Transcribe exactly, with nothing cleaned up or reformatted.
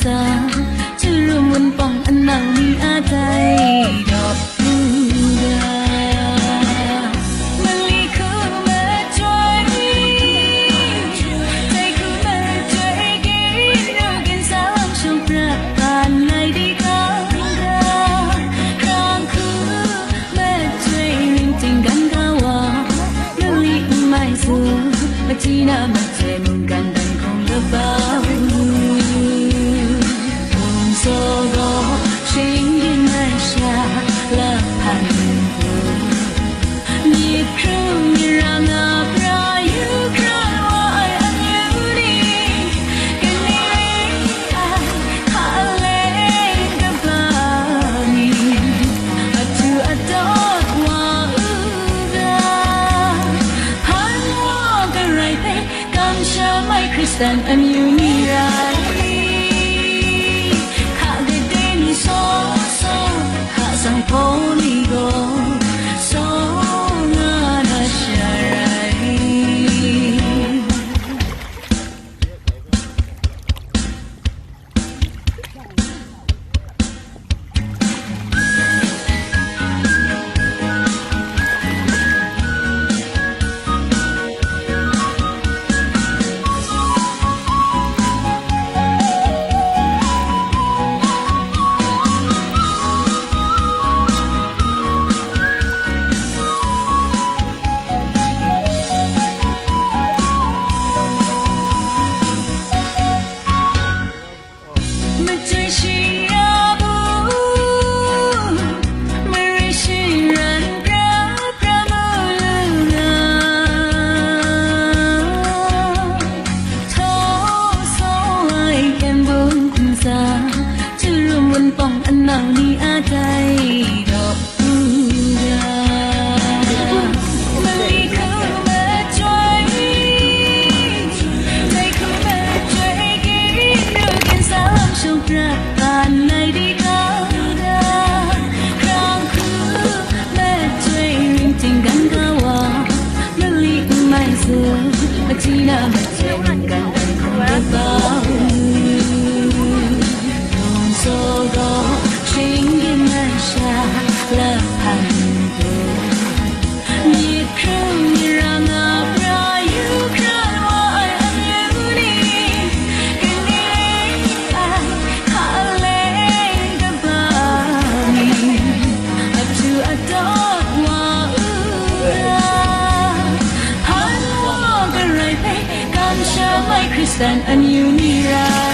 ta, Jerusalem wunpawng anau ni a tai daw u ga. Mali hku majoi, dai hku majoi, ginru ginsa lam shawng prat pan ai di kau ga. Hkrang hku majoi, ring ting gan ga wa, mali n mai su, machyi na majoi, mungkan dan hkawng kabau. Hpung saw gaw, shinggyim masha, lahpan hku, myit hkrung mirang a pra, yu hkra wa ai amyu ni, kani rai ai, hka leng kaba ni, adu adawt wa u ga, hpan wa garai hpe, kamsham ai Hkristan amyu ni rai, hka gade ni saw saw, hka sanghpaw ni gaw saw nga na sha rai. Majoi shara bu, mare sharan pra pra mu lu nga, htaw saw ai kyan bung ntsa, Jerusalem wunpawng anau ni a tai daw u ga. Mali hku majoi, dai hku majoi, ginru ginsa lam shawng prat pan ai di kau ga. Hkrang hku majoi, ring ting gan ga wa, mali n mai su, machyi na majoi, mungkan dan hkawng kabau. Hpung saw gaw, shinggyim masha, lahpan hku, myit hkrung mirang a pra, yu hkra wa ai amyu ni, kani rai ai, hka leng kaba ni, adu adawt wa u ga, hpan wa garai hpe, kamsham ai Hkristan amyu ni rai.